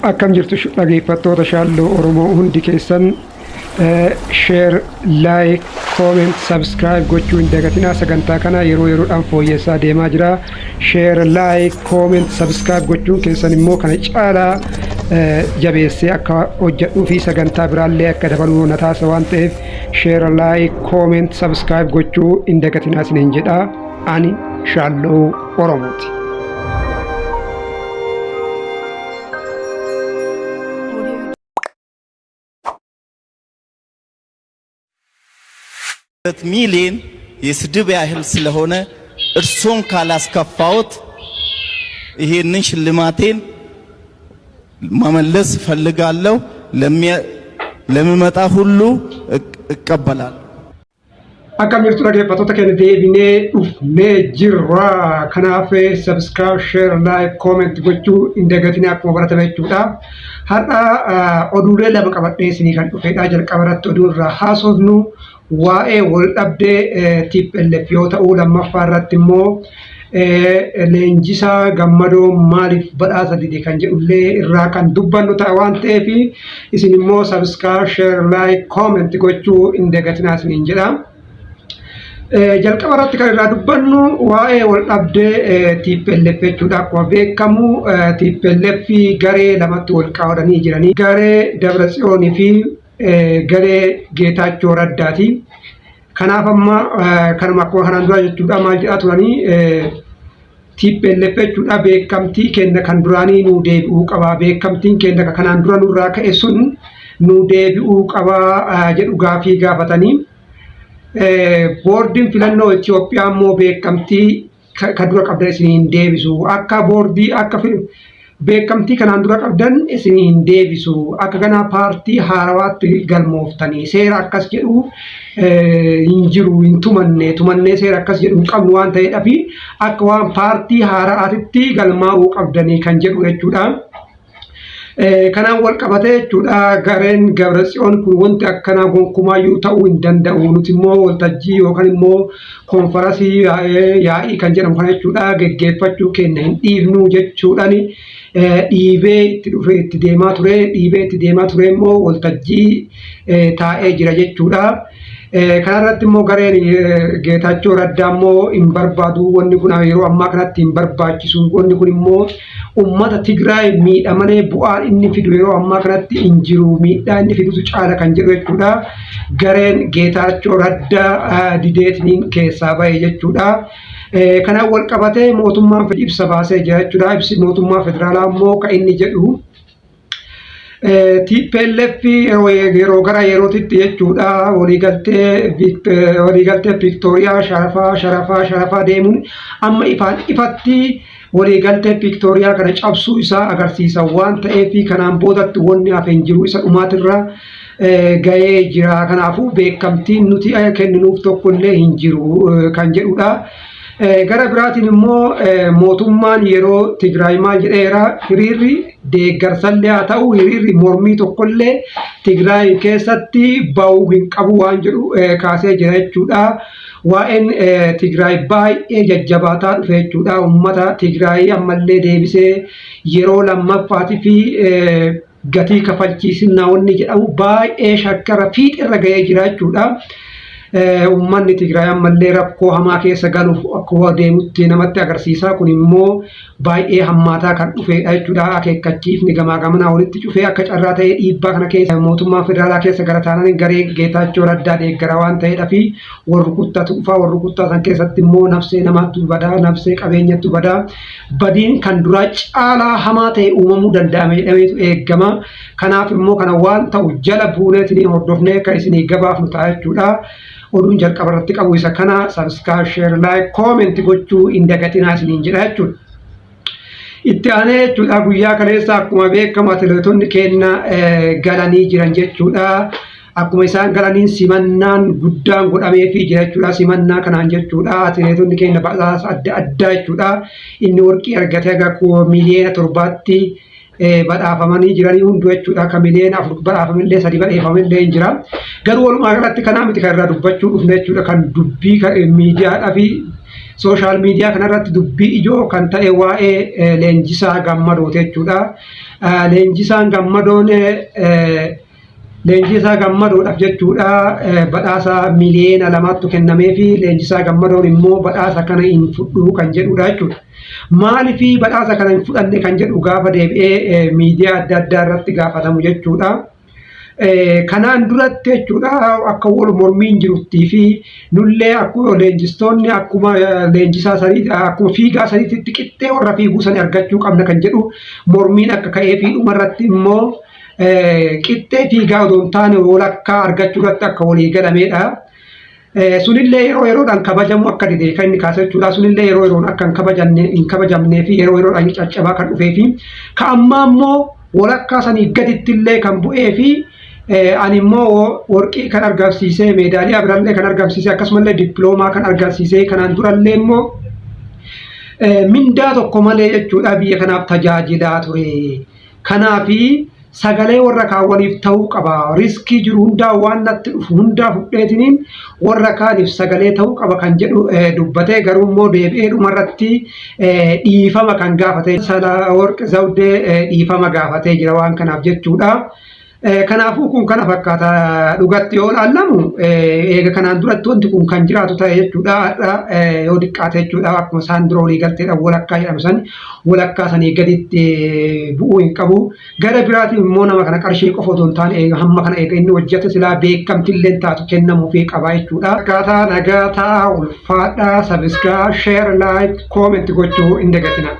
Akkam jirtu dhageeffattoota Shaalloo Oromoo hundi keessan share, like, comment, subscribe gochuu hin dagatinaa. Sagantaa kana yeroo yeroodhaan fooyyessaa deemaa jira. Share, like, comment, subscribe gochuun keessan immoo kana caalaa jabeessee akka hojjedhuu fi sagantaa biraallee akka dabaluu na taasisa waan ta'eef share, like, comment, subscribe gochuu hin dagatinaa isiniin jedha. Ani Shaalloo Oromooti. ሚሊዮን የስድብ ያህል ስለሆነ እርሶን ካላስከፋዎት ይሄንን ሽልማቴን መመለስ እፈልጋለሁ። ለሚመጣ ሁሉ እቀበላለሁ። Akkam jirtu dhaggeeffattoota keenya, deebinee dhufnee jirra. Kanaaf subscribe, share, like, comment gochuu hin dagatinaa akkuma baratame jechuudha. Har'a oduulee lama qabadhee isinii kan dhufedha. Jalqaba irratti oduu irraa haasofnu waa'ee wal dhabdee TPLF yoo ta'u, lammaffaa irratti immoo Leenjisaa Gammadoo maaliif badhaasa dide kan jedhullee irraa kan dubbannu ta'a waan ta'eef isin immoo subscribe, share, like, comment gochuu hin dagatinaa isiniin jedha. Jalqaba irratti kan irraa dubbannu waa'ee wal dhabdee TPLF jechuudha. Akkuma beekamu TPLF garee lamatti wal qaadanii jiranii. Garee Dabratsiyoonii fi garee Geetaachoo Raddaati. Kanaaf amma kanuma akkuma kanaan dura jechuudha maal jedhaa turanii, TPLF jechuudha, beekamtii kenna kan duraanii nuu deebi'uu qaba. Beekamtiin kenna kan kanaan dura nurraa ka'e sun nuu deebi'uu qaba jedhu gaafii gaafatanii. Boordiin filannoo Itoophiyaa immoo beekamtii ka dura qabdan isinii hin deebisu. Akka boordii akka beekamtii kanaan dura qabdan isinii hin deebisu. Akka kanaa paartii haarawaatti galmooftanii seera akkas jedhu hin jiru, hin tumanne, tumannee seera akkas jedhu hin qabnu waan ta'eedhaaf akka waan paartii haaraatitti galmaa'uu qabdanii kan jedhu jechuudha. Kanaan wal qabatee jechuudha gareen Gabratsiyoon kun wanti akkanaa gonkumaayyuu ta'uu hin danda'u. Nuti immoo waltajjii yookaan immoo konfarasii yaa'ii kan jedhamu kana jechuudha geggeeffachuu keenya hin dhiifnu jechuudhaan dhiibee itti dhufee itti deemaa ture. Dhiibee itti deemaa ture immoo waltajjii taa'ee jira jechuudha. Kanarratti immoo gareen Geetaachoo Raddaa immoo hin barbaadu, wanni kun yeroo ammaa kanatti hin barbaachisu, wanni kun immoo ummata Tigraay miidha malee bu'aan inni fidu yeroo ammaa kanatti hin jiru, miidhaa inni fidutu caala kan jedhu jechuudha. Gareen Geetaachoo Raddaa dideetiniin keessaa bahe jechuudha. Kanaan wal qabatee mootummaan ibsa baasee jira jechuudha. Ibsi mootummaa federaalaa immoo kan inni jedhu, TPLF yeroo gara yerootitti jechuudha waliigaltee Piiktooriyaa sharafaa sharafaa sharafaa deemuun amma ifaan ifatti waliigaltee Piiktooriyaa kana cabsuu isaa agarsiisa waan ta'eef kanaan boodatti wanni hafe hin jiru, isa dhumaatirra gahee jira. Kanaafuu beekamtiin nuti kenninuuf tokkollee hin jiru kan jedhudha. Gara biraatiin immoo mootummaan yeroo Tigraay maal jedheera? Hiriirri deeggarsallee haa ta'u, hiriirri mormii tokkollee Tigraay keessatti ba'uu hin qabu waan jedhu kaasee jira jechuudha. Waa'een Tigraay baay'ee jajjabaataa dhufe jechuudha. Uummata Tigraay ammallee deebisee yeroo lammaffaatii fi gatii kafalchiisinnaa wanni jedhamu baay'ee shakkara fiixirra ga'ee jira jechuudha. Uummanni Tigraay ammallee rakkoo hamaa keessa galuuf akkuma deemutti namatti agarsiisa. Kun immoo baay'ee hammaataa kan dhufedha jechuudha. Akeekkachiifni gamaa gamanaa walitti cufee akka carraa ta'ee dhiibbaa kana keessa mootummaan federaalaa keessa gara taanaan garee Geetaachoo Raddaa deeggara waan ta'eedha fi warri kuttatu dhufaa, warri kuttaa san keessatti immoo nafsee namaattu badaa, nafsee qabeenyattu badaa, badiin kan duraa caalaa hamaa ta'e uumamuu danda'ame jedhameetu eegama. Kanaaf immoo kana waan ta'u jala buuneetiin hordofnee kan isinii gabaafnu ta'a jechuudha. Oduun jalqaba irratti qabu isa kana. Subscribe, share, like, comment gochuu hin dagatinaa isiniin jedha jechuudha. Itti aanee jechuudha guyyaa kaleessa akkuma beekamu atileetonni keenya galanii jiran jechuudha. Akkuma isaan galaniin simannaan guddaan godhameefii jira jechuudha. Simannaa kanaan jechuudha atileetonni keenya badhaasa adda addaa jechuudha. Inni warqii argate haga 7 miiliyoona badhaafamanii jiranii hunduu jechuudha. Kan 4 miliyoona badhaafamillee, 3 badhaafamillee hin jira. Garuu walumaa galatti kanaa miti kan irraa dubbachuu dhufne jechuudha. Kan dubbii miidiyaadhaa fi Social media kanarratti dubbii ijoo kan ta'e waa'ee Leenjisaa Gammadooti jechuudha. Leenjisaan Gammadoon Leenjisaa Gammadoodhaaf jechuudha badhaasa 2 miiliyoona kennamee fi Leenjisaa Gammadoon immoo badhaasa kana hin fudhuu kan jedhudha jechuudha. Maaliif badhaasa kana hin fudhanne kan jedhu gaafa deebi'ee miidiyaa adda addaa irratti gaafatamu jechuudha. Kanaan duratti jechuudha akka wal mormiin jiruttii fi nullee akkuma leenjistoonni akkuma leenjisaa sanii, akkuma fiigaa saniitti qixxee warra fiiguu sanii argachuu qabna kan jedhu mormiin akka ka'ee fi dhumarratti immoo qixxee fiigaa odoo hin taane walakkaa argachuu irratti akka walii galameedha. Sunillee yeroo yeroodhaan kabajamu akka dide kan inni kaasa jechuudha. Sunillee yeroo yeroon akka hin kabajamnee fi yeroo yeroodhaan caccabaa kan dhufee fi ka ammaa immoo walakkaa sanii gaditti illee kan bu'ee fi ani immoo warqii kan argamsiisee, meedaaliyaa birallee kan argamsiisee, akkasumallee dippiloomaa kan argamsiisee, kanaan durallee immoo mindaa tokko malee jechuudha biyya kanaaf tajaajilaa ture. Kanaafi sagalee warra kaawwaniif ta'uu qaba. Risk jiru hundaa, waan natti dhufu hundaa fudheetiniin warra kaaniif sagalee ta'uu qaba kan jedhu dubbatee, garuu immoo deebi'ee dhumarratti dhiifama kan gaafate. Warqi Zawudee dhiifama gaafatee jira waan kanaaf jechuudha. Kanaafuu kun kana fakkaata. Dhugatti yoo ilaallamu, eega kanaan duratti wanti kun kan jiraatu ta'e jechuudha. Har'a yoo xiqqaate jechuudha, akkuma isaan dura walii galteedhaan walakkaa jedhamu san, walakkaa sanii gaditti bu'uu hin qabu. Gara biraatiin immoo nama kana qarshii qofa otoo hin taane, hamma kana eega inni hojjete, silaa beekamtillee taatu kennamuufii qaba jechuudha. Akkaataa nagaa ta'a, ulfaadhaa, subscribe, share, like, comment gochuu hin dagatina.